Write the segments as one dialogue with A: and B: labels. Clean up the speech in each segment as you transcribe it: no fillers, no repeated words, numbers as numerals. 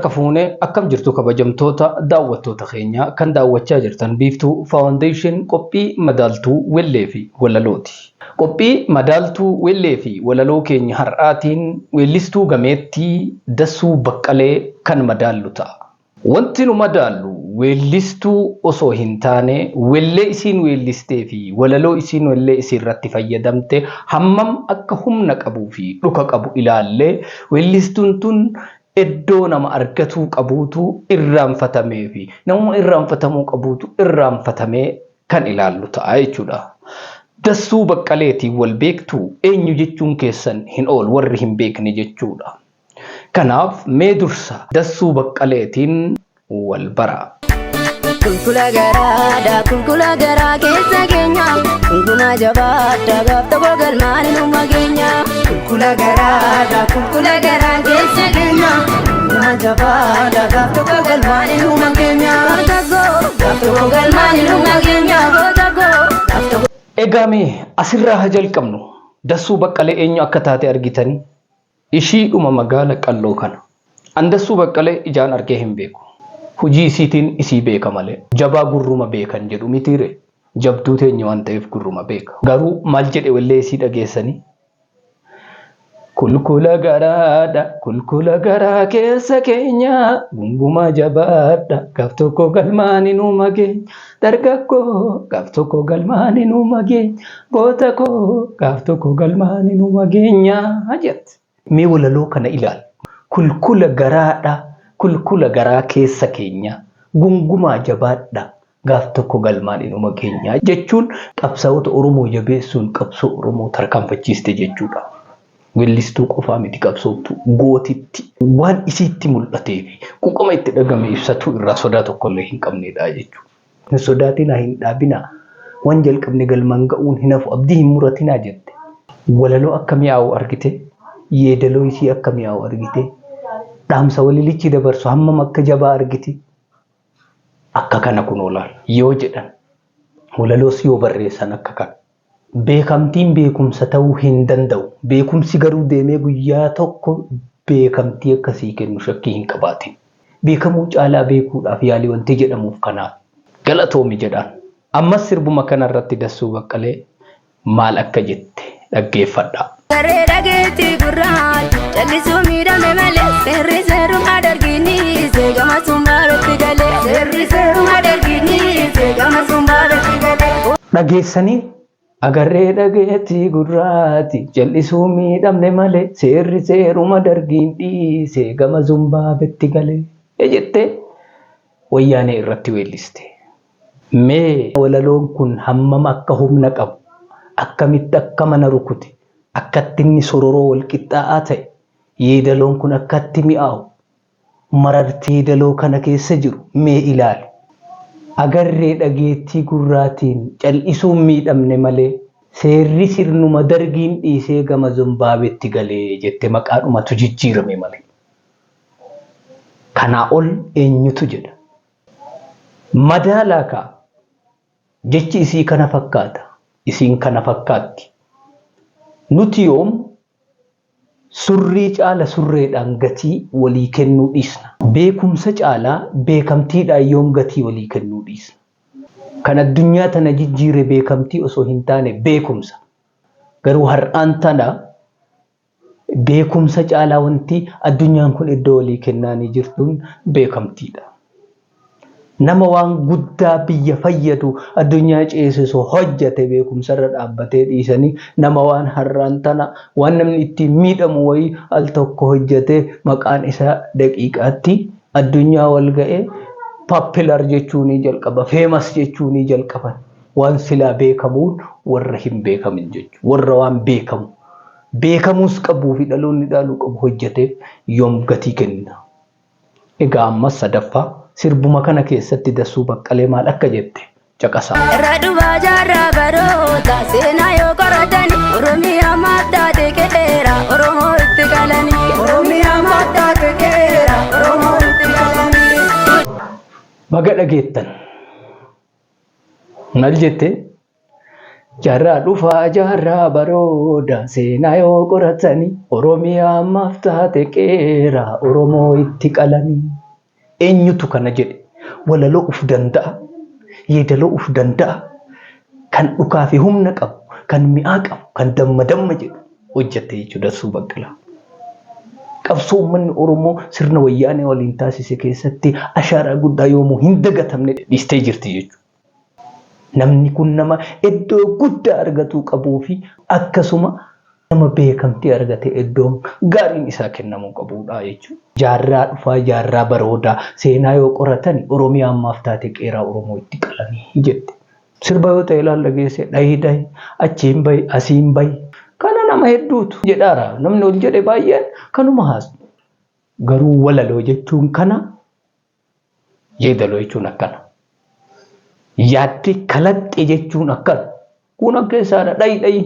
A: Harka fuune akkam jirtu kabajamtoota daawwattoota keenya kan daawwachaa jirtan Biiftuu Foundation qophii madaaltuu wellee fi walalooti. Qophii madaaltuu wellee fi walaloo keenya har'aatiin weellistuu gameettii Dassuu Baqqalee kan madaallu ta'a. Wanti nu madaallu weellistuu osoo hin taane wellee isiin weellistee fi walaloo isiin wellee isii irratti fayyadamte hammam akka humna qabuu fi dhuka qabu ilaallee weellistuun tun iddoo nama argatuu qabuutu irraanfatamee fi namuma irraanfatamuu qabuutu irraanfatamee kan ilaallu ta'a jechuudha. Dassuu Baqqaleetiin wal beektuu eenyu jechuun keessan hin oolu warri hin beekne jechuudha. Kanaaf mee dursa Dassuu Baqqaleetiin wal baraa.
B: Kulkula garaadha kulkula garaa keessa keenya Gungumaa jabaadha gaaf tokko galmaan inuma keenya Kulkula garaadha kulkula garaa keessa keenya Gungumaa jabaadha gaaf tokko galmaan inuma keenya Gaaf tokko galmaan inuma keenya Gaaf tokko.
A: Egaa mee asirraa haa jalqabnu. Dassuu Baqqalee eenyu akka taate argitanii? Ishiidhuma magaala qalloo kana. An Dassuu Baqqalee ijaan argee hin beeku. Hujii isiitiin isii beeka malee. Jabaa gurruma beekan jedhu mitiiree? Jabduu teenya waan ta'eef gurruma beeka. Garuu maal jedhe wellee isii dhageessanii? Kulkula garaadha, kulkula garaa keessa keenya, gungumaa jabaadha, gaaf tokko galmaan inuma geenya, dargaggoo gaaf tokko galmaan inuma geenya, Goota koo gaaf tokko galmaan inuma geenya jette. Mee walaloo kana ilaali. Kulkula garaadha, kulkula garaa keessa keenya, gungumaa jabaadha, gaaf tokko galmaan inuma geenya jechuun qabsaa'ota Oromoo jabeessuun qabsoo Oromoo tarkaanfachiiste jechuudha. Weellistuu qofaa miti qabsooftuu gootitti waan isiitti mul'atee fi quuqama itti dhagame ibsatuu irraa sodaa tokkollee hin qabneedha jechuudha. Hin sodaatinaa, hin dhaabinaa, waan jalqabne galmaan ga'uun hin hafu, abdii hin muratinaa jette. Walaloo akka mi'aawu argite, yeedaloo isii akka mi'aawu argite, dhaamsa walilichi dabarsu hammam akka jabaa argite. Akka kana kunoo laal yoo jedhan, walaloos yoo barreessan akka kana. Beekamtiin beekumsa ta'uu hin danda'u. Beekumsi garuu deemee guyyaa tokko beekamtii akka sii kennu shakkii hin qabaatin. Beekamuu caalaa beekuudhaaf yaali wanti jedhamuuf kanaaf. Galatoomi jedhaan. Ammas sirbuma kana irratti Dassuu Baqqalee maal akka jette dhaggeeffadhaa.
B: Saree dhageetti gurraachi callisuu miidhame malee seerri seeruma dargiini seegama sumbaabetti galee seerri seeruma dargiini seegama sumbaabetti galee.
A: Dhageessanii? Agarree dhageettii gurraati jal'isuu miidhamne malee seerri seeruma dargiin dhiise gama Zumbaabetti galee jettee wayyaanee irratti weelliste. Mee walaloon kun hammam akka humna qabu, akkamitti akka mana rukute, akkatti inni sororoo walqixxaa'aa ta'e, yeedaloon kun akkatti mi'aawu, marartii yeedaloo kana keessa jiru mee ilaali. Agarree dhageettii gurraatiin cal'isuun miidhamne malee seerri sirnuma Dargiin dhiisee gama Zumbaabetti gale jette maqaadhumatu jijjiirame malee. Kanaa ol eenyutu jedha? Madaalaa kaa! Jechi isii kana fakkaata, isiin kana fakkaatti. Nuti yoom Surrii caala surreedhaan gatii walii kennuu dhiisna? Beekumsa caalaa beekamtiidhaan yoom gatii walii kennuu dhiisna? Kan addunyaa tana jijjiire beekamtii osoo hin taane beekumsa. Garuu har'aan tana beekumsa caalaa wanti addunyaan kun iddoo walii kennaanii jirtuun beekamtiidha. Nama waan guddaa biyya fayyadu addunyaa ceesisu hojjate beekumsarra dhaabbatee dhiisanii nama waan har'aan tana waan namni ittiin miidhamu wayii al tokko hojjatee maqaan isaa daqiiqaatti addunyaa wal ga'ee popular jechuunii jalqaba famous jechuunii jalqaban waan silaa beekamuun warra hin beekamin jechuudha. Warra waan beekamu beekamuus qabuu fi dhaloonni dhaaluu qabu hojjateef yoom gatii kennina. Egaa ammas sadaffaa sirbuma kana keessatti Dassuu Baqqalee maal akka jette caqasaa.
B: Irra dhufaa jaarraa baroota seenaa yoo qoratan Oromiyaa maaf taate qeera Oromoo itti galanii. Oromiyaa maaf taate qeera Oromoo itti galanii.
A: Baga dhageettan. Maal jette? Jaarraa dhufaa jaarraa barooda seenaa yoo qoratani Oromiyaa ammaaf taate qeera Oromoo itti qalanii. Eenyutu kana jedhe? Walaloo uf danda'a, yeedaloo uf danda'a, kan dhukaa fi humna qabu, kan mi'aa qabu, kan damma damma jedhu hojjette jechuudha Dassuu Baqqalaa. Qabsoo uummanni Oromoo sirna wayyaanee waliin taasise keessatti ashaaraa guddaa yoomuu hin dagatamne dhiistee jirti jechuudha. Namni kun nama iddoo guddaa argatuu qabuu fi akkasuma nama beekamtii argate iddoon gaariin isaa kennamuu qabudha jechuudha. Jaarraa dhufaa jaarraa baroodaa seenaa yoo qoratan Oromiyaa ammaaf taate qeeraa Oromoo itti qalanii jette. Sirba yoo ta'e ilaal dhageesse dhahi dhahi achiin bahi asiin bahi kana nama hedduutu jedhaara namni ol jedhe baay'een kanuma haasu. Garuu walaloo jechuun kana yeedaloo jechuun akkana. Yaaddi kalaqqe jechuun akkana. Kun akka isaadha dhahi dhahi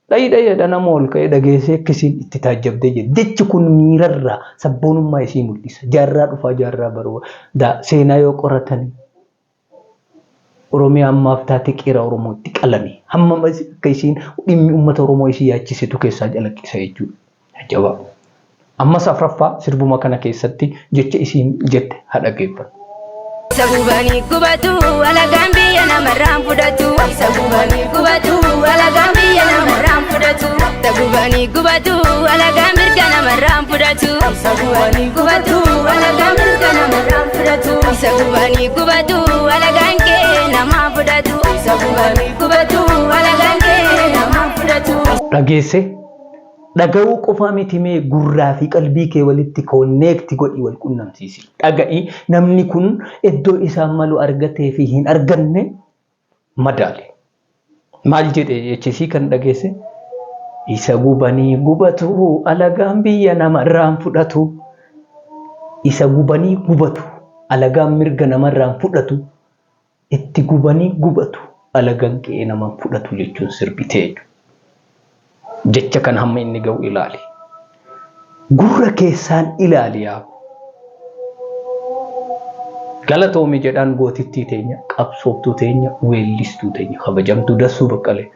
A: dhahi dhahi jedha nama ol ka'ee dhageessee akkasiin itti taajjabdee jedhe. Jechi kun miirarraa sabboonummaa isii mul'isa. Jaarraa dhufaa jaarraa baruu seenaa yoo qoratani Oromiyaa ammaaf taate qeera Oromoo itti qalame. Hamma akka isiin dhimmi uummata Oromoo isii yaachisitu keessaa calaqqisa jechuudha. Ajabaa. Ammas afraffaa sirbuma kana keessatti jecha isiin jette haa dhaggeeffannu.
B: Isa gubanii gubatu alagaan biyya namarraan fudhatu. Isa gubanii gubatu alagaan biyya namarraan fudhatu. Isa gubanii gubatu alagaan mirga namarraan fudhatu. Isa gubanii gubatu alagaan mirga namarraan fudhatu. Isa gubanii gubatu alagaan kee namaa fudhatu. Isa gubanii gubatu alagaan kee namaa fudhatu.
A: Dhageesse dhaga'uu qofaa miti mee gurraa fi qalbii kee walitti koonneekti godhi wal qunnamsiisi. Dhaga'i namni kun iddoo isaan malu argatee fi hin arganne madaali. Maal jedhe jechisii kan dhageesse? Isa gubanii gubatu alagaan biyya namarraan fudhatu. Isa gubanii gubatu alagaan mirga namarraan fudhatu. Itti gubanii gubatu alagaan qe'ee namaan fudhatu jechuun sirbitee jechuudha. Jecha kan hamma inni ga'u ilaali. Gurra keessaan ilaali yaa. Galatoomi jedhaan gootittii teenya, qabsooftuu teenya, weellistuu teenya, kabajamtuu Dassuu Baqqalee.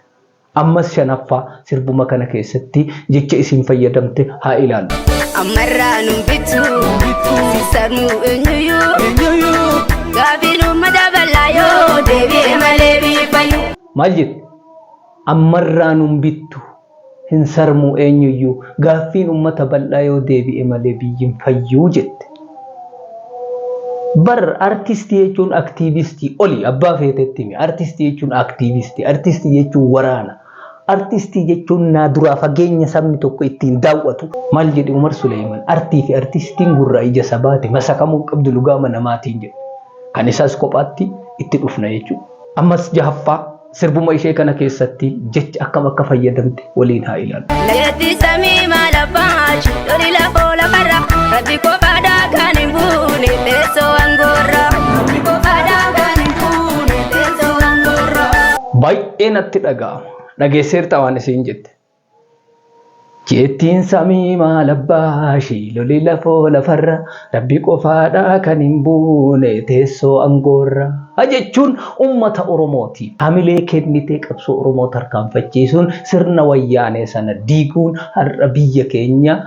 A: Ammas shanaffaa sirbuma kana keessatti jecha isin fayyadamte haa ilaallu.
B: Ammarraa nun bittu sisarnu eenyuyyuu gaafiin uummata bal'aa yoo deebi'e malee biifayu.
A: Maal jette? Ammarraa nun bittu hin sarmuu eenyuyyuu gaaffiin uummata bal'aa yoo deebi'e malee biyyi hin fayyuu jette. Bar artistii jechuun aktiivistii oli abbaa feetetti himi. Artistii jechuun aktiivistii, artistii jechuun waraana. Artistii jechuun naa duraa fageenya sabni tokko ittiin daawwatu. Maal jedhe Umar Suleeman? Artii fi artistiin gurraa ija sabaati masakamuu qabdu lugaama namaatiin jedhe. Kan isaas kophaatti itti dhufna jechuudha. Ammas jahaffaa sirbuma ishee kana keessatti jecha akkam akka fayyadamte waliin haa ilaallu.
B: Lafti samii maal abbaa loli lafoo lafarra rabbi qofaadhaa kan hin buune teessoo aangoorra. Rabbi qofaadhaa kan hin buune teessoo aangoorra.
A: Baay'ee natti dhaga'ama. Dhageesseerta waan isiin jette. Jettiin samii maal abbaa loli lafoo lafarra rabbi qofaadhaa kan hin buune teessoo aangoorra. Jechuun uummata Oromooti. Hamilee kennitee qabsoo Oromoo tarkaanfachiisuun sirna wayyaanee sana diiguun har'a biyya keenya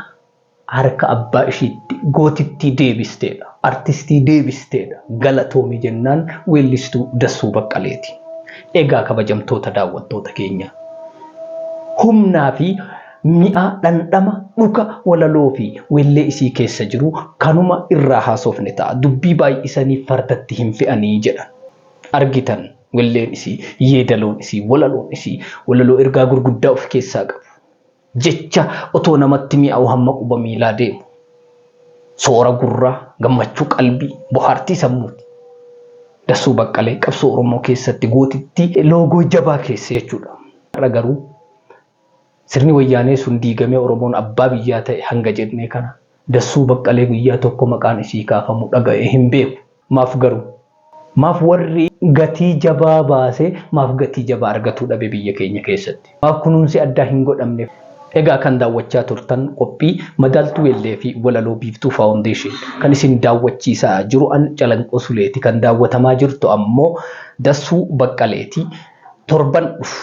A: harka abbaa ishiitti gootittii deebisteedha. Artistii deebisteedha. Galatoomi jennaan weellistuu Dassuu Baqqaleeti. Egaa kabajamtoota daawwattoota keenya humnaa fi mi'a dhandhama dhuka walaloo fi weellee isii keessa jiru kanuma irraa haasofne ta'a. Dubbii baay'isanii fardatti hin fe'anii jedhan. Argitan welleen isii, yeedaloon isii, walaloon isii walaloo ergaa gurguddaa of keessaa qabu. Jecha otoo namatti mi'aawu hamma quba miilaa deemu. Soora gurraa, gammachuu qalbii, bohaartii sammuuti. Dassuu Baqqalee qabsoo Oromoo keessatti gootittii loogoo jabaa keessa jechuudha. Har'a garuu sirni wayyaanee sun diigamee Oromoon abbaa biyyaa ta'e hanga jennee kana Dassuu Baqqalee guyyaa tokko maqaan isii kaafamu dhaga'ee hin beeku. Maaf garuu? Maaf warri gatii jabaa baasee maaf gatii jabaa argatuu dhabe biyya keenya keessatti? Maaf kunuunsi addaa hin godhamne? Egaa kan daawwachaa turtan qophii madaaltuu weellee fi walaloo Biiftuu Faawundeeshin kan isin daawwachiisaa jiru an Calanqoo Suleeti kan daawwatamaa jirtu ammoo Dassuu Baqqaleeti. Torban dhufu.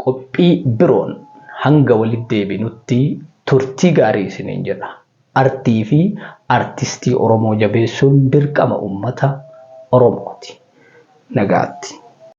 A: Qophii biroon hanga walitti deebinutti turtii gaarii isiniin jedha. Artii fi artistii Oromoo jabeessuun dirqama uummata Oromooti. Nagaatti.